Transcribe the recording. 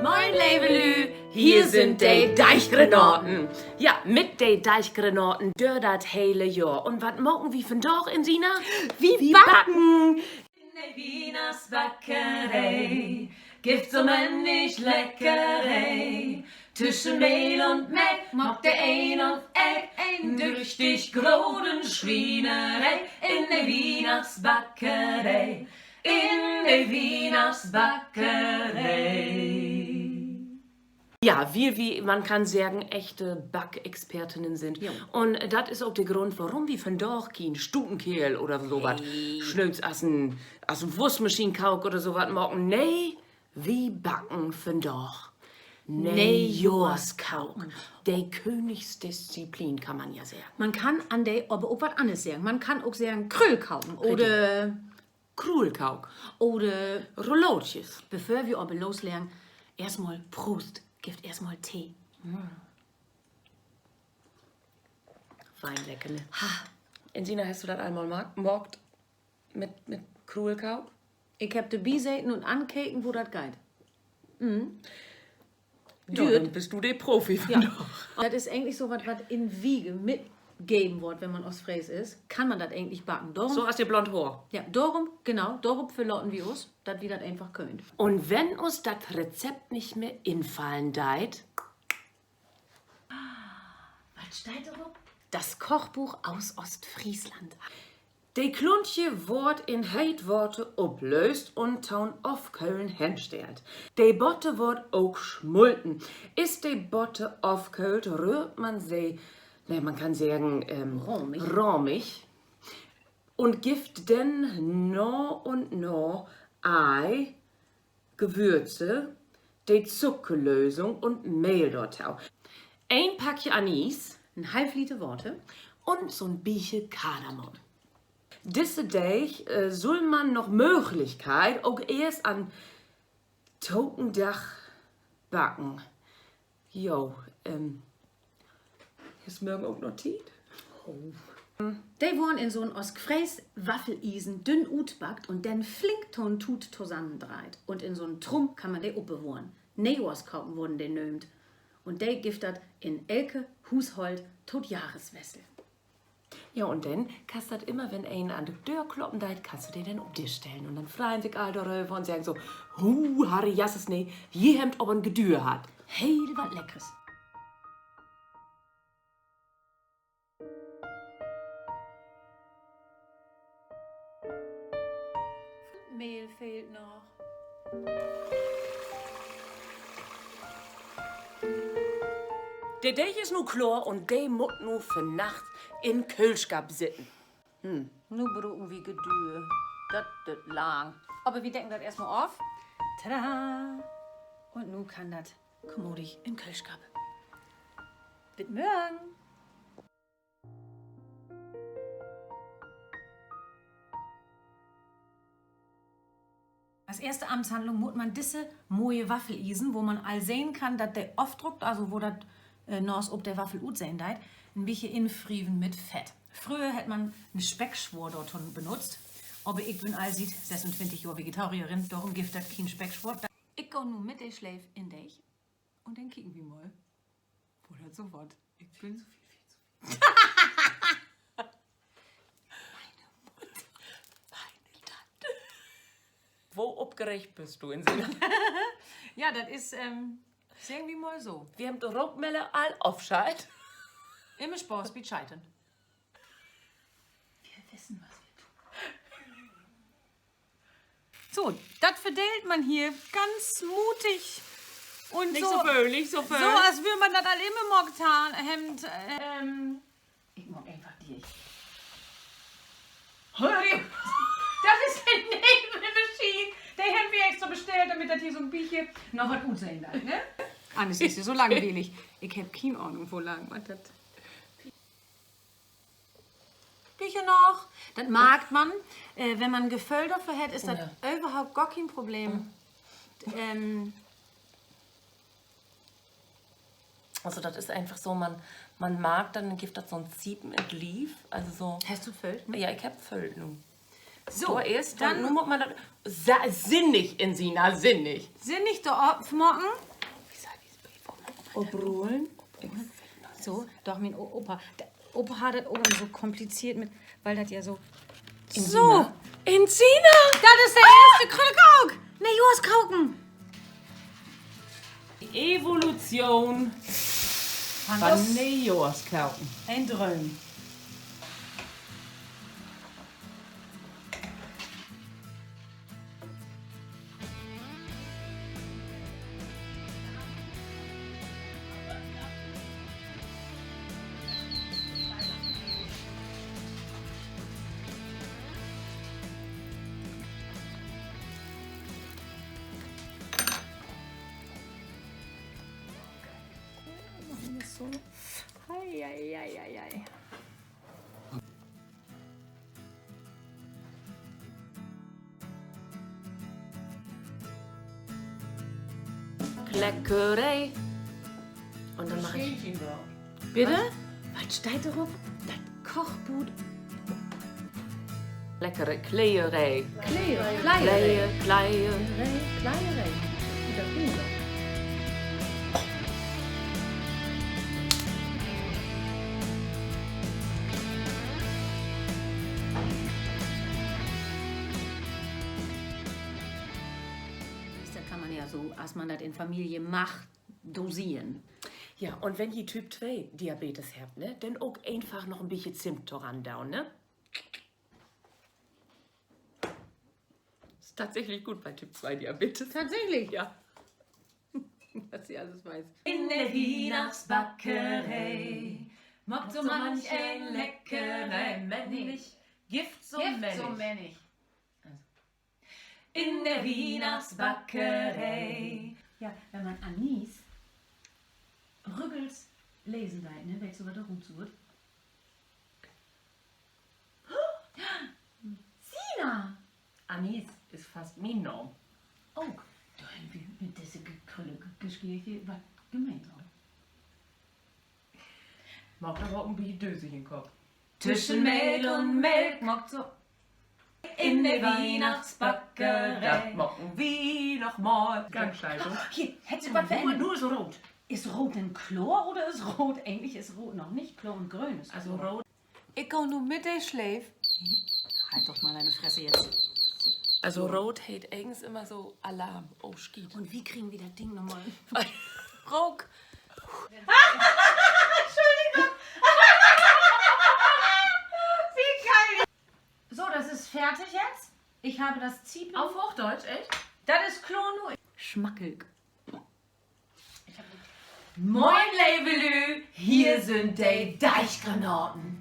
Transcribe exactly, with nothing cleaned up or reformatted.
Moin, leve Lü, hier sünd de Deiggranaten. Ja, mit de Deiggranaten dör dat hele Johr. Un wat maken wi vandaag, Insina? Wi backen. In de Wiehnachtsbackeree gifft so männig Leckeree. Tüschen Mehl un Melk maakt de een of elk en düchtig groten Swieneree. In de Wiehnachtsbackeree, in de Wiehnachtsbackeree. Ja, wiel wi, man kann seggen, echte Backexpertinnen sünd. Un dat is ok de Grund, worüm wi vandaag kien Stutenkeerl oder so wat Snööts as en, as en Wustmaschinenkook oder so wat maken. Nee, wi backen vandaag Neejohrskoken. De Königsdisziplin, kann man ja seggen. Man kann an de aver ok wat anners seggen. Man kann ok seggen Krüllkoken oder Krullkook oder Rulaatjes. Bevör wi aver losleggen, eerstmal Proost. Gifft eerstmal Tee. Fein lecker, ne? Insina, hest du dat al mal maakt? Mit, mit Krullkoken? Ik hebb dorbi seten un ankeken, wo dat geiht. Dürt. Denn büst du de Profi vandaag. Dat is egentlich so wat, wat in Wiege mitgeven word, wenn man Oostfrees is. Kann man dat egentlich backen? So as de blond Hoor. Ja, dorüm, genau, dorop verlaten wi us, dat wi dat eenfach köönt. Un wenn us dat Rezept nich mehr infallen deit, wat steiht dorop? Das Kochbuch aus Ostfriesland. De Kluntje word in heet Water oplööst un to'n Ofköhlen henstellt. De Botter word ok smulten. Is de Botter ofköhlt, röhrt man se, nee, man kann seggen, rahmig, un gifft denn na un na Ei, Gewürze, de Zuckerlösung un Mehl dorto. Een Packje Anis, en half Liter Water un so'n bietje Kardamom. Disse Deeg sull man na Mööglichkeit ok eerst an tokamen Dag backen. Jo, is mörgen ok noch Tiet? De worrn in so'n oostfreesk Waffeliesen dünn utbackt un denn flink to'n Tuut tosamendreiht. Un in so'n Trumm kann man de opbewohren. Neejohrskoken worden de nöömt. Un de gifft dat in elke Huusholt to't Johreswessel. Ja, un denn kannst dat immer, wenn een an de Döör kloppen deit, kannst du de denn op Disch stellen. Un denn freien sik all doröver un seggen so: Hu, harre Jasses, nee, ji hebbt aver en Gedüür hatt. Heel wat Leckers. Mehl fehlt noch. De Deeg is nu kloor un de mutt nu vannacht in Köhlschapp sitten. Nu bruken wi Gedüür. Dat düürt lang. Aver wi decken dat eerstmal of. Tada! Un nu kann dat kommodig in Köhlschapp. Bit mörgen. As eerste Amtshandlung mutt man disse moje Waffeliesen, wo man al sehn kann, dat de ofdruckt, also wo dat naast op de Waffel utsehn deit, en bietje infrieven mit Fett. Fröher hett man en Speckswoor dorto benutzt, aver ik bün al siet sössuntwintig Johr Vegetarierin, dorüm gifft dat kien Speckswoor. Ik gah nu mit de Sleev in Deeg un denn kieken wi mal, wo dat so word. Ik bün so veel, veel zu viel. Meine Mutter, meine Tante. Wo opgeregt büst du, Insina? Ja, dat is, seggen wi mal so. Wi hebbt de Rookmeller al ofschalt. Immer Spaaß bi't Scheitern. Wir wissen, was wir tun. So, dat verdeelt man hier ganz mutig un nich so völ, nich so völ, so as wöör man dat al immer maakt hebben. Ik maak eenfach dicht. Dat is de Nebelmaschien. De hebbt wi extra bestellt, dormit dat hier so'n bietje na wat utsehn deit, ne? Anners is dat so langwielig. Ik hebb kien Ahnung, wo lang man dat Bietje noch. Dat markt man, wenn man Geföhl dorför hett, is dat överhaupt gor keen Problem. Also, dat is eenfach so, man, man markt, denn gifft dat so'n Ziepen in't Lief. Also so. Hest du föhlt? Ja, ik hebb föhlt nu. So, nu mutt man dat sinnig, Insina, sinnig. Sinnig dor opmaken. Oprullen. So, doch, mien O-, Opa. De Opa harr dat ok immer so kompliziert mit, wiel dat ja so. So, in China. Dat is de eerste Krüttekook. Neejohrskoken. Evolution van Neejohrskoken. En Droom. Ei, ei, ei, ei, ei. Leckeree. Un denn mag ik, bitte? Wat steiht dor op? Dat Kochbuuk. Leckere Kleieree. Kleier-, Kleier-, Kleier-, Kleieree. Kleieree. Dat is doch gut. Dat kann man ja so, as man dat in Familie macht, dosieren. Ja, un wenn ji Typ twee Diabetes hebbt, ne, denn ok eenfach noch en bietje Zimt doran doon, ne? Is tatsächlich goot bi Typ twee Diabetes. Tatsächlich? Ja. Wat se allens weet. In de Wiehnachtsbackeree maakt so manch een Leckeree, Männig, gifft so männig. In de Wiehnachtsbackeree. Ja, wenn man Anis rüggels lesen deit, ne, weetst du, wat dor rutsuurt? Sina! Anis is fast mien Naam. Ok, dor hebbt wi mit disse Ge-, Krülle-, Ge-, Geschicht wat gemeinsam. Maakt aver ok en bietje dösig in Kopp. Tüschen Meel un Melk maakt so in de Wiehnachtsbackeree. Dat maken wi noch mal. Ganz leise. Hier, hett se wat verännert? Nu is root. Is root denn kloor oder is root, egentlich is root noch nich kloor un gröön is kloor. Also root. Ik gah nu mit de Sleev. Halt doch mal deine Fresse jetzt. Also root heet egens immer so Alarm. Oh, Schiet. Un wo kriegen wi dat Ding noch mal? Rook. Entschuldigung. Wie geil. So, das ist fertig jetzt. Ich habe das Zwiebeln. Auf Hochdeutsch, echt? Dat is kloor nu. Schmackelk. Moin, leve Lüüd, hier sünd de Deiggranaten.